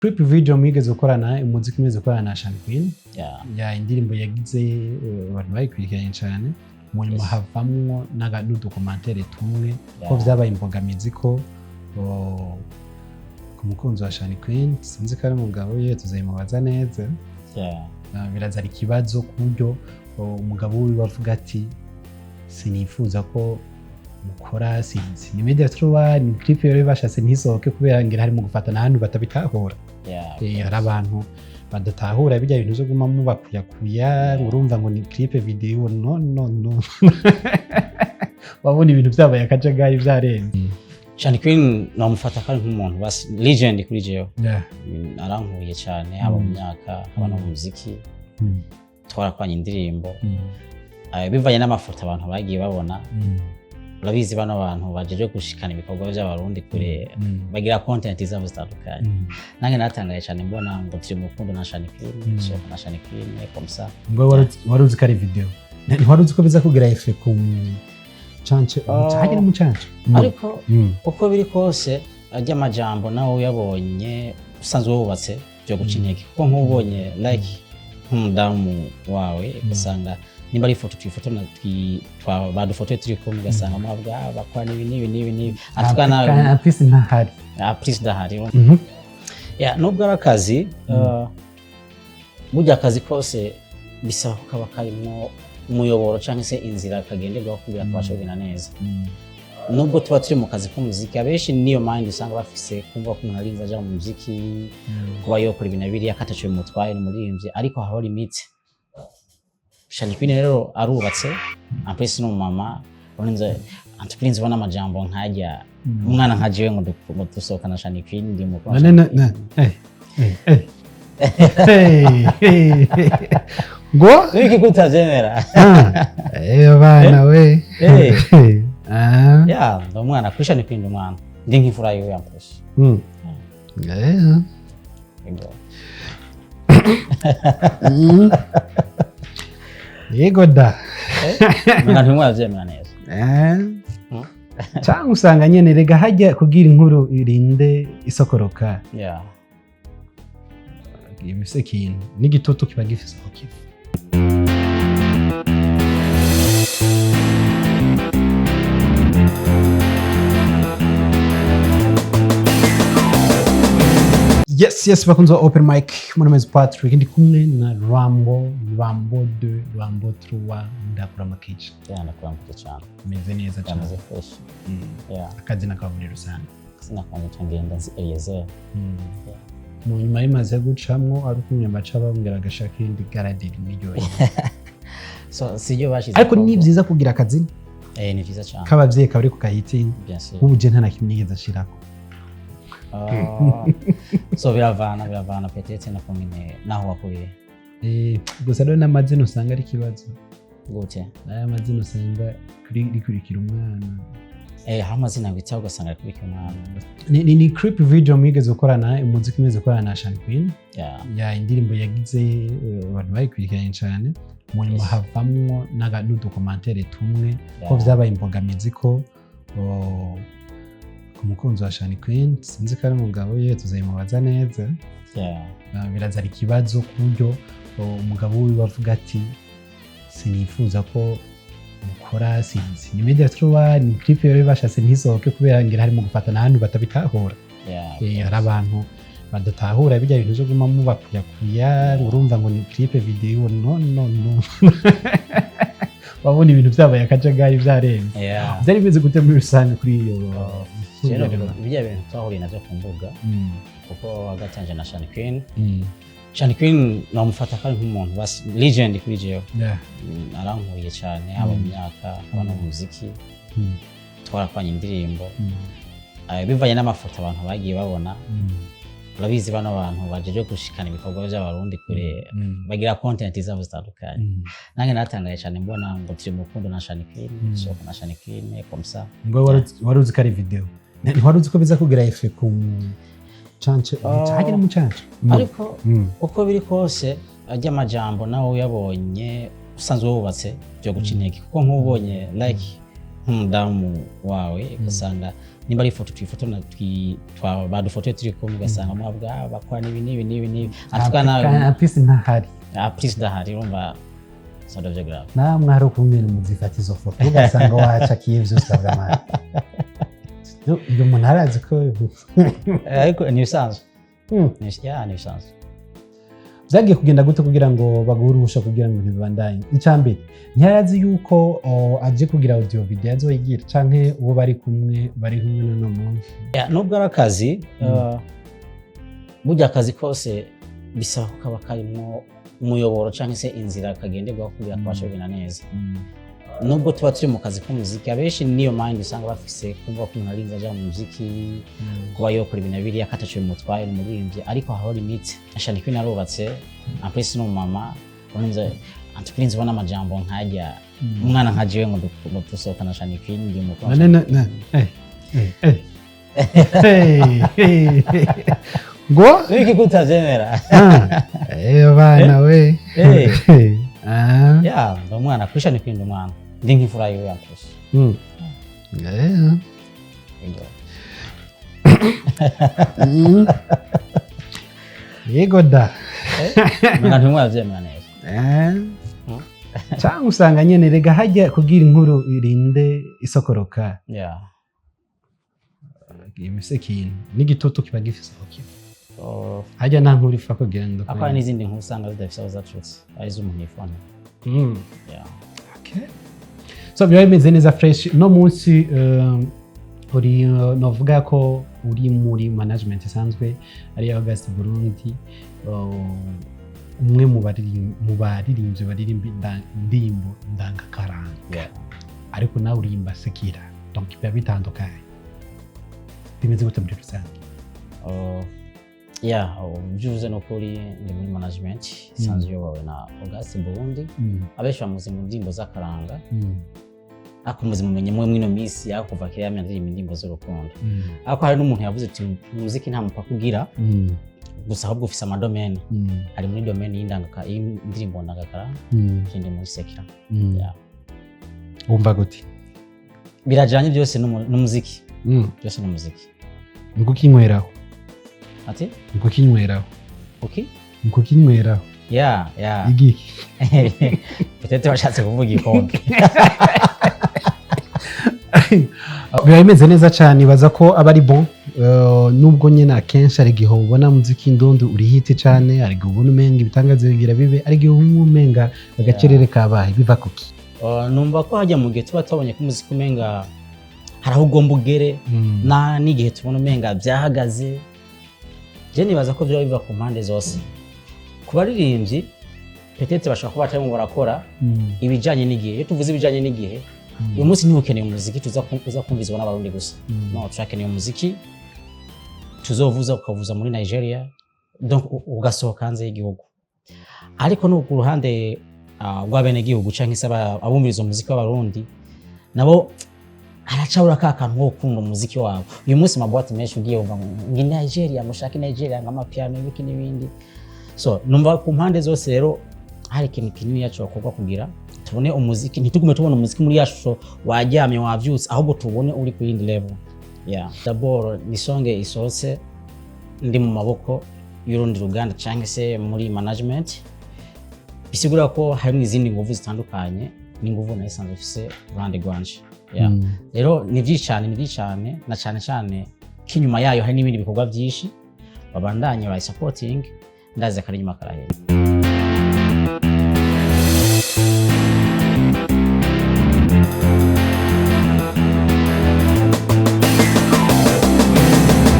Clip video mwigeze gukorana, umuziki mwigeze gukorana na Channy Queen. Yeah. Ya indirimbo yagize abantu bayikurikiranye cyane, mu nyuma havamwo n'udukomantere tumwe ko vyabaye imbogamizi ko ku mukunzi wa Channy Queen, sinzi ko ari umugabo ye, tuzayimubaza neza. Birazara ikibazo ku buryo umugabo wiwe avuga ati sinifuza ko mukora, sinzi ni media tour, ni clip rero bashatse ntisohoke kubera ngira harimo gufatana ahantu batabitahura. Hari abantu badatahura bijya bintu byo guma mubakuyakuya, ngo urumva ngo ni clip video, no no no, wabona ibintu byabaye akajagari byarenze. Channy Queen namufata ko ari nk'umuntu basi legend kuri jewe. Arankuye cyane, haba mu myaka, haba no mu muziki. Twarakoranye indirimbo. Bivanye n'amafoto abantu bagiye babona, urabizi bano bantu bajeje gushikana ibikorwa by'Abarundi kure, bagira content zabo zitandukanye. Nange natangaye cyane mbona ngo turi mu rukundo na Channy Queen, sohoka na Channy Queen comme ça. Ngo wari uzi ko ari video, ntiwari uzi ko biza kugira effet ku mucance? Hajya ni mucance. Ariko uko biri kose, ajya amajambo nawe uyabonye usanzwe wubatse byo guca intege, kuko nk'ubonye like nk'umudamu wawe, ugasanga nimba ari ifoto twifoto badufotoye turi kumwe, ugasanga mwabwa bakora n'ibi n'ibi n'ibi n'ibi, atuka nawe. Pisi ntahari. Ah, please, ndahari. Yeah, nubwo ari akazi, burya akazi kose bisaba ko kaba karimo umuyoboro cyangwa se inzira kagenderwaho kugira kabashe kugenda neza. Nubwo tuba turi mu kazi k'umuziki, abenshi niyo mind usanga bafise, kumva ko umuntu arinze aja mu muziki kuba yokora ibintu biriya kataco bimutwaye, ni umuririmbyi, ariko hariho limite. Channy Queen rero arubatse, en plus ni umumama urinze entreprise, ubona amajambo nkajya umwana nka jewe ngo ngo dusohokana Channy Queen, ndi mukuru wa None Channy na Queen. eh eh eh eh ngo Wiki kutavyemera. Ah, bana we. Ah. Ya, ndi umwana kuri Channy Queen, ndi umwana, ndi nk'imfura yiwe en plus. Yego. Yego da. Menga ntimwavyemera neza. Cyangwa usanga nyene rega hajya kugira inkuru irinde isokoroka. Ibise ikintu n'igitutu kiba gifise aho kiva. Yes, bakunze wa Open Mic, my name is Patrick, ndi kumwe na Rambo, Rambo 2, Rambo 3, ndakuramakije. Ya, ndakuramukije cyane. Meze neza cyane. Yamaze fresh. Ya. Akazina kawe muri rusange? Sinakwanjye ngenda nzi Eliezer. Mu nyuma rimaze gucamwo ari ukumwe baca bambwira agashaka irindi garade rimwe. So siryo bashize. Ariko ni byiza kugira akazina Ni vyiza cyane. k'abavyeyi kaba ariko kahitinga. Bien sûr. Nk'ubu je nta na kimwe nigeze nshirako. Ah, so biravana peut-être na komine naho wakuriye. Gusa rero n'amazina usanga ari ikibazo. Gute? N'aya mazina usanga rikurikira umwana. Hari amazina wita ugasanga arikurikira umwana. Ni clip video mwigeze gukorana, umuziki mwigeze gukorana na Channy Queen. Ya indirimbo yagize abantu bayikurikiranye cyane, mu nyuma havamwo n'udukomantere tumwe ko vyabaye imbogamizi ko ku mukunzi wa Channy Queen, sinzi ko ari umugabo ye, tuzayimubaza neza. Birazara ikibazo ku buryo umugabo wiwe avuga ati sinifuza ko mukora, sinzi ni media tour, ni clip rero bashatse ntisohoke kubera ngira harimo gufatana ahantu batabitahura. Hari abantu badatahura bijya bintu byo guma mubakuyakuya, ngo urumva ngo ni clip video, no no no, wabona ibintu byabaye akajagari byarenze. Byari bimeze gute muri rusange kuri iyo kuri Rero iyo rema? bijya bintu twahuriye navyo ku mbuga, kuko hagati yanje na Channy Queen, Channy Queen namufata ko ari nk'umuntu basi legend kuri jewe. Arankuye cyane, haba mu myaka, haba no mu muziki. Twarakoranye indirimbo. Bivanye n'amafoto abantu bagiye babona, urabizi bano bantu bajeje gushikana ibikorwa by'Abarundi kure, bagira content zabo zitandukanye. Nange natangaye cyane mbona ngo turi mu rukundo na Channy Queen, sohoka na Channy Queen comme ça. Ngo wari uzi ko ari video, ntiwari uzi ko biza kugira effet ku mucance? Hajya ni mucance. Ariko uko biri kose, ajya amajambo nawe uyabonye usanzwe wubatse byo guca intege, kuko nk'ubonye like nk'umudamu wawe, ugasanga Nimba ari ifoto twifotora, badufotoye turi kumwe, ugasanga mwabwa bakora n'ibi n'ibi n'ibi n'ibi atuka nawe. Pisi ntahari. Ah, please, ndahari, urumva ça devient grave. Namwe hari ukumwe muzifata izo foto, ugasanga wacakiye vyose, ukavuga mani uyu muntu arazi ko Ariko ni ibisanzwe. Ya, ni ibisanzwe. Vyagiye kugenda gute kugira ngo baguhe uruhusha kugira ngo ibintu bibandanye? Icya mbere, ntiyarazi yuko aje kugira audio video azoyigira, canke uwo bari kumwe n'uno munsi? Ya, nubwo ari akazi, burya akazi kose bisaba ko kaba karimwo umuyoboro cyangwa se inzira kagenderwaho kugira kabashe kugenda neza. Nubwo tuba turi mu kazi k'umuziki, abenshi niyo mind usanga bafise, kumva ko umuntu arinze aja mu muziki kuba yokora ibintu na biriya kataco bimutwaye, ni umuririmbyi, ariko hariho limite. Channy Queen arubatse, en plus ni umumama, urinze antukurinze ubona amajambo nkajya umwana nka jewe ngo dusohokana Channy Queen, ndi umukuru wa None eh, eh, eh. Hey, hey, hey. Ngo Wiki kutavyemera. Ah, bana we. Ah. Ya, ndi umwana kuri Channy Queen, ndi umwana, ndi nk'imfura yiwe en plus. Yego. Yego da. Umenga ntimwavyemera neza. Cyangwa usanga nyene rega hajya kugira inkuru irinde isokoroka, ibise ikintu n'igitutu kiba gifise aho kiva. Oh, hajya nta nkuru ifa kugenda. Ako hari n'izindi nkuru usanga zidafise aho zaturutse, ari iz'umuntu yifona. Okay. So biba bimeze neza fresh no munsi uri novuga ko uri muri management isanzwe ari iya August Burundi, umwe mu baririmbyi baririmba indirimbo ndangakaranga, ariko nawe uririmba sekira, donc biba bitandukanye. Bimeze gute muri rusange? Oh, yeah, ibyo uvuze ni ukuri, ndi muri management isanzwe iyobowe na August Burundi. Abenshi bamuzi mu ndirimbo z'akaranga, ariko muzi mumenye mwe mwino minsi, ariko kuva kera yamye aririmba indirimbo z'urukundo. Ariko hari n'umuntu yavuze ati umuziki nta mupaka ugira, gusa ahubwo ufise ama domaine. Ari muri domaine y'indirimbo ndangakaranga, ikindi muri sekira. Yeah. Wumva gute? Birajanye byose n'umuziki. Byose n'umuziki. Ni kukinyweraho? Ati? Ni kukinyweraho? Okay. Ni kukinyweraho? Yeah. Igiki? Peut-être bashatse kuvuga igikombe. Biba bimeze neza cyane, ibaza ko aba ari bon. Nubwo nyine akenshi hari igihe ubona muziki ndundi uri hit cyane, hari igihe ubona umenga ibitangaza bigira bibe, hari igihe ubona umenga agacerere kabaye. Biva kuki? Numva ko hajya mu gihe tuba tubonye ko umuziki umenga hari aho ugomba ugere, na n'igihe tubona umenga byahagaze. Je nibaza ko byaba biva ku mpande zose. Ku baririmbyi, peut-être bashobora kuba batarimo barakora ibijanye n'igihe. Iyo tuvuze ibijanye n'igihe, uyu munsi ntiwukeneye umuziki tuza kumvizwa n'Abarundi gusa. No turakeneye umuziki tuzovuza ukavuza muri Nigeria, donc ugasohoka hanze y'igihugu. Ariko no ku ruhande rw'abenegihugu canke se abumviriza umuziki w'Abarundi, nabo haracabura ka kantu ko gukunda umuziki wabo. Uyu munsi ma boîte menshi ugiye wumva ngo ngi Nigeria, mushake Nigeria, ngo amapiano, ibiki n'ibindi. So numva ku mpande zose rero hari ikintu kinini yacu bakorwa kugira tubone umuziki, ntitugume tubona umuziki muri ya shusho waryamye wavyutse, ahubwo tubone uri ku yindi level. Yeah. D'abord ni song isohotse ndi mu maboko y'urundi ruganda cyangwa se muri management, bisigura ko harimo izindi nguvu zitandukanye n'inguvu nayo isanzwe ifise uruhande rwanje. Yeah. Rero ni byinshi cyane, ni byinshi cyane, na cyane cyane ko inyuma yayo hari n'ibindi bikorwa byinshi babandanye bayisapotinga. Ndazi akari inyuma karahera.